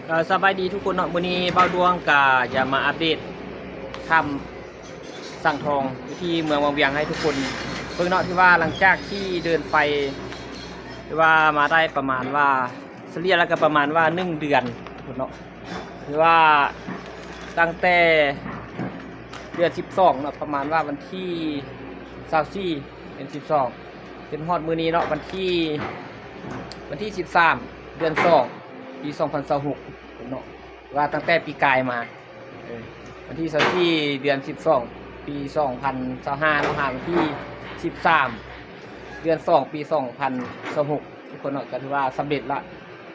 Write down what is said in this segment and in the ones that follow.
ກໍສະບາຍດີທຸກຄົນເນາະ, ມື້ນີ້ບ່າວດວງກໍຈະມາອັບເດດຖ້ຳສັງທອງຢູ່ທີ່ເມືອງວັງວຽງໃຫ້ທຸກຄົນເບິ່ງເນາະ. ຖືວ່າຫຼັງຈາກທີ່ເດີນໄຟ ຖືວ່າມາໄດ້ປະມານວ່າ ສະເລ່ຍແລ້ວກໍປະມານວ່າໜຶ່ງເດືອນພຸ້ນເນາະ, ຖືວ່າຕັ້ງແຕ່ເດືອນສິບສອງເນາະ ປະມານວ່າວັນທີຊາວສີ່ເດືອນສິບສອງ ຈົນຮອດມື້ນີ້ເນາະ ວັນທີ ວັນທີສິບສາມເດືອນສອງປີສອງພັນຊາວຫົກເນາະ, ວ່າຕັ້ງແຕ່ປີກາຍມາ ເອີ ວັນທີຊາວສີ່ເດືອນສິບສອງປີສອງພັນຊາວຫ້າເນາະ ຫາວັນທີສິບສາມເດືອນສອງປີສອງພັນຊາວຫົກ ທຸກຄົນເນາະ. ກໍຖືວ່າສຳເລັດລະ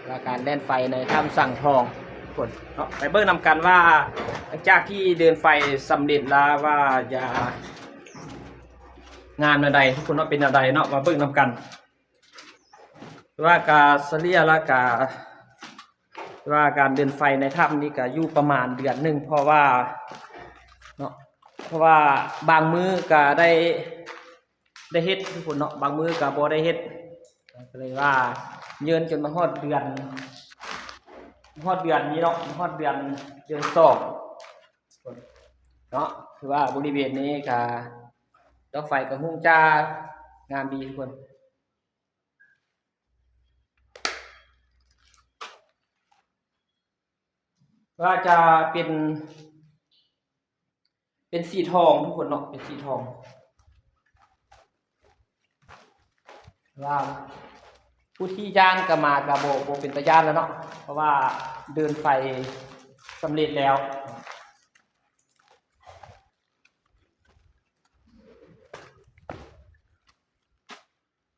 ລະການເດີນໄຟໃນຖ້ຳສັງທອງ ທຸກຄົນເນາະ. ໄປເບິ່ງນຳກັນວ່າ ຫຼັງຈາກທີ່ເດີນໄຟສຳເລັດລະວ່າຈະງາມແນວໃດ ທຸກຄົນເນາະ, ເປັນແນວໃດເນາະ ມາເບິ່ງນຳກັນ. ແຕ່ວ່າກະສະເລ່ຍລະກະ ແຕ່ວ່າການເດີນໄຟໃນຖ້ຳນີ້ກະຢູ່ປະມານເດືອນໜຶ່ງ ເພາະວ່າເນາະ ເພາະວ່າບາງມື້ກະໄດ້ ໄດ້ເຮັດທຸກຄົນເນາະ, ບາງມື້ກະບໍ່ໄດ້ເຮັດ ກໍເລີຍວ່າເຍີນຈົນມາຮອດເດືອນ ຮອດເດືອນນີ້ເນາະ ຮອດເດືອນ ເດືອນສອງເນາະ. ຖືວ່າບໍລິເວນນີ້ກະ ດອກໄຟກະຮຸ່ງຈ້າງາມດີທຸກຄົນ. ວ່າຈະເປັນ ເປັນສີທອງທຸກຄົນເນາະ ເປັນສີທອງ. ວ່າຜູ້ທີ່ຢ້ານກໍມາກໍບໍ່ ບໍ່ເປັນຕາຢ້ານແລ້ວເນາະ ເພາະວ່າເດີນໄຟສຳເລັດແລ້ວ.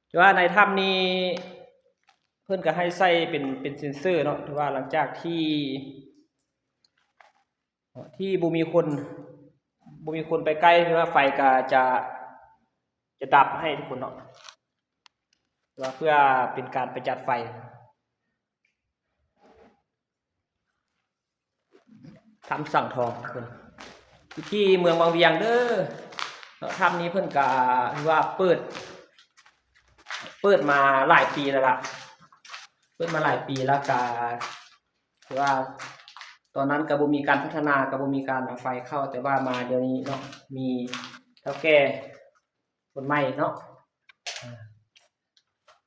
ແຕ່ວ່າໃນຖ້ຳນີ້ເພິ່ນກໍໃຫ້ໃສ່ເປັນ ເປັນເຊັນເຊີເນາະ, ຖືວ່າຫຼັງຈາກທີ່ ທີ່ບໍ່ມີຄົນ ບໍ່ມີຄົນໄປໃກ້ ຖືວ່າໄຟກໍຈະ ຈະດັບໃຫ້ທຸກຄົນເນາະ ວ່າເພື່ອເປັນການປະຢັດໄຟ. ຖ້ຳສັງທອງເພິ່ນ ຢູ່ທີ່ເມືອງວັງວຽງເດີເນາະ. ຖ້ຳນີ້ເພິ່ນກະຖືວ່າເປີດ ເປີດມາຫຼາຍປີແລ້ວລະ ເປີດມາຫຼາຍປີແລ້ວກະ ຄືວ່າຕອນນັ້ນກະບໍ່ມີການພັດທະນາ ກະບໍ່ມີການເອົາໄຟເຂົ້າ, ແຕ່ວ່າມາດຽວນີ້ເນາະ ມີເຖົ້າແກ່ຄົນໃໝ່ເນາະ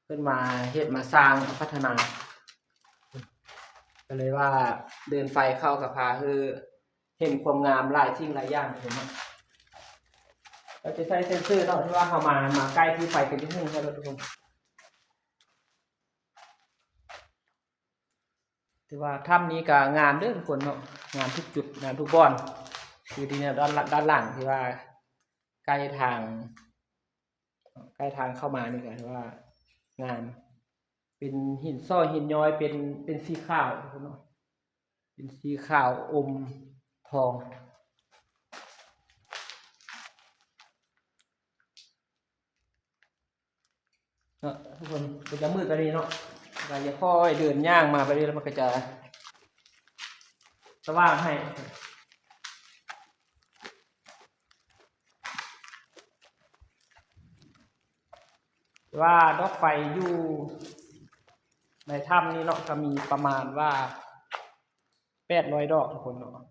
ເພິ່ນມາເຮັດມາສ້າງພັດທະນາ ກໍເລີຍວ່າເດີນໄຟເຂົ້າກໍພາຄືເຫັນຄວາມງາມຫຼາຍສິ່ງຫຼາຍຢ່າງເນາະ. ເຮົາຈະໃຊ້ເຊັນເຊີເນາະ ທີ່ວ່າເຮົາມາ ມາໃກ້ທີ່ໄຟກໍຈະຮຸ່ງເຮົາເນາະທຸກຄົນ. ຖືວ່າຖ້ຳນີ້ກໍງາມເດີທຸກຄົນເນາະ, ງາມທຸກຈຸດ ງາມທຸກບ່ອນ. ຄືທີ່ນີ້ ດ້ານ ດ້ານຫຼັງທີ່ວ່າໃກ້ທາງ ໃກ້ທາງເຂົ້າມານີ້ກໍຖືວ່າງາມ ເປັນຫີນສໍຫີນຍ້ອຍ ເປັນ ເປັນສີຂາວເນາະ ເປັນສີຂາວອົມທອງເນາະ. ທຸກຄົນກໍຈະມືດແບບນີ້ເນາະ ກໍຈະຄ່ອຍເດີນຍ່າງມາແບບນີ້ ແລ້ວມັນກໍຈະສະຫວ່າງໃຫ້. ວ່າດອກໄຟຢູ່ໃນຖ້ຳນີ້ເນາະ ກໍມີປະມານວ່າແປດຮ້ອຍດອກທຸກຄົນເນາະ.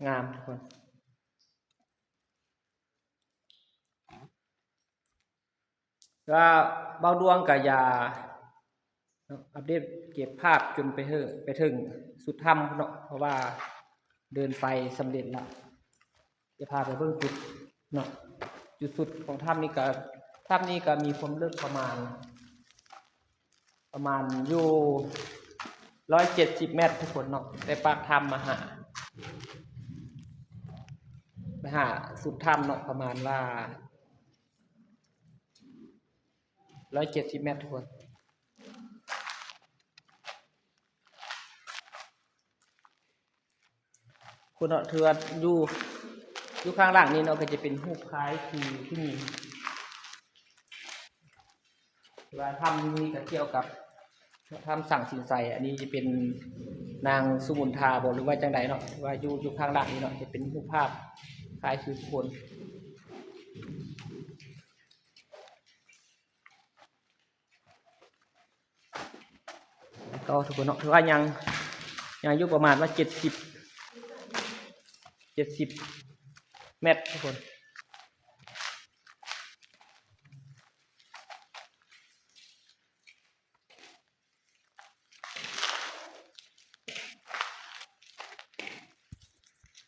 ງາມທຸກຄົນ. ແລ້ວບ່າວດວງກໍຢາກອັບເດດເກັບພາບຈົນໄປເຖິງ ໄປເຖິງສຸດຖ້ຳເນາະ ເພາະວ່າເດີນໄຟສຳເລັດແລ້ວ. ຈະພາໄປເບິ່ງຈຸດເນາະ ຈຸດສຸດຂອງຖ້ຳນີ້ກໍ ຖ້ຳນີ້ກໍມີຄວາມເລິກປະມານ ປະມານຢູ່ຮ້ອຍເຈັດສິບແມັດທຸກຄົນເນາະ ແຕ່ປາກຖ້ຳມາຫາ ມາຫາສຸດຖ້ຳເນາະ ປະມານວ່າຮ້ອຍເຈັດສິບແມັດທຸກຄົນ. ພຸ້ນເນາະ ຖືວ່າຢູ່ ຢູ່ຂ້າງຫຼັງນີ້ເນາະ ກໍຈະເປັນຮູບຄ້າຍຄືຜູ້ຍິງ ວ່າຖ້ຳນີ້ກໍກ່ຽວກັບຖ້ຳສັງສິນໄຊ. ອັນນີ້ຈະເປັນນາງສຸມົນທາບໍ ຫຼືວ່າຈັ່ງໃດເນາະ ທີ່ວ່າຢູ່ ຢູ່ຂ້າງຫຼັງນີ້ເນາະ ຈະເປັນຮູບພາບຄ້າຍຄືຜູ້ຄົນ. ຕໍ່ທຸກຄົນເນາະ ຖືວ່າຍັງ ຍັງຢູ່ປະມານວ່າເຈັດສິບ ເຈັດສິບແມັດທຸກຄົນ.